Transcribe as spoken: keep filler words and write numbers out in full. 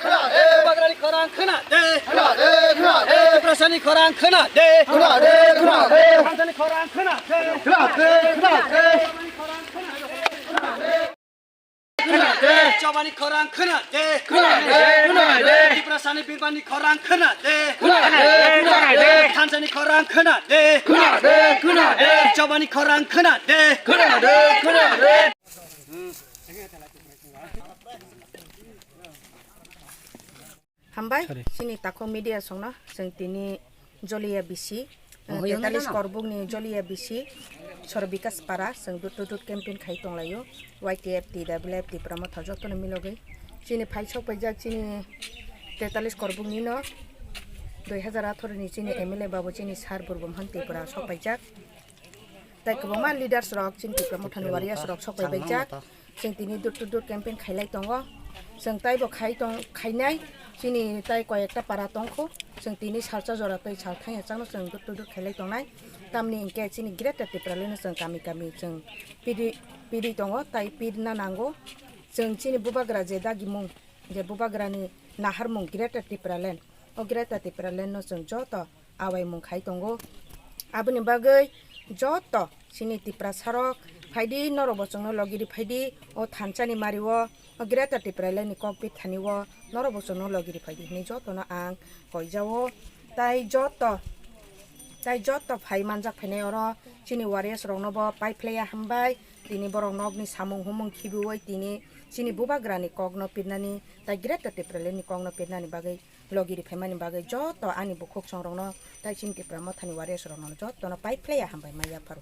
Khna de. Bubagrani khorang khna de. Khna de, khna de. Tiprasani khorang khna de. Khna de, khna de. Thansani khorang khna de. Khna de, khna de. Khna de. Chobani khorang khna de. Khna de, khna de. Tiprasani birmani khorang khna de. Khna de, khna de. Thansani khorang khna de. Khna de, khna de. Chobani khorang khna de. Khna de, khna de. Hambai, chini takhuk media songno, chwng tini Joliya bisi, eh, tetalis korbukni Joliya bisi, Sor Bikas Para, chwng door to door campaign khai tonglaio, Y T F, T W F, Tipra Motha jotono milogwi. Chini phai sok paijak, chini tetalis korbuknino, dui hazar atharo ni chini M L A babu chini Sir Burbumohon Tripura sok paijak. Tai kwbangma leaders rok, chini Tipra Mothani warriors rok sok pai baijak. Chwng tini door to door campaign khailai tongo. Chwng taibo khai tong, khainai. Chini tai koi ekta para tongkho. Chwng tini salsa jora tei sal thangya changno chwng door to door khailai tongnai. Tamni hinkhe chini Greater Tipraland no chwng kami kami chwng pidi, pidi tongo, tai pidna nango. Chwng chini bubagra je dagimung, je bubagrani naharmung Greater Tipraland. O Greater Tipraland no chwng joto awaimung khai tongo. Aboni bagwi joto chini Tiprasa rok phaidi, norok bo chwngno logiri phaidi, o thansani mario, o Greater Tipraland ni kok bithani o norok bo chwngno logiri phaidi hinwi jotono ang koijao. Tai joto, tai joto phai manjak phainai oro chini warriors rokno bo pai phlaiya hambai, tini borok nokni samung humung khibiui tini chini bubagrani kokno pirnani tai Greater Tipraland ni kokno pirnani bagwi logiri phaimani bagwi joto ani bukhuk songrokno tai chini Tipra Mothani warriors rokno jotono pai phlaiya hambai ma yapharo.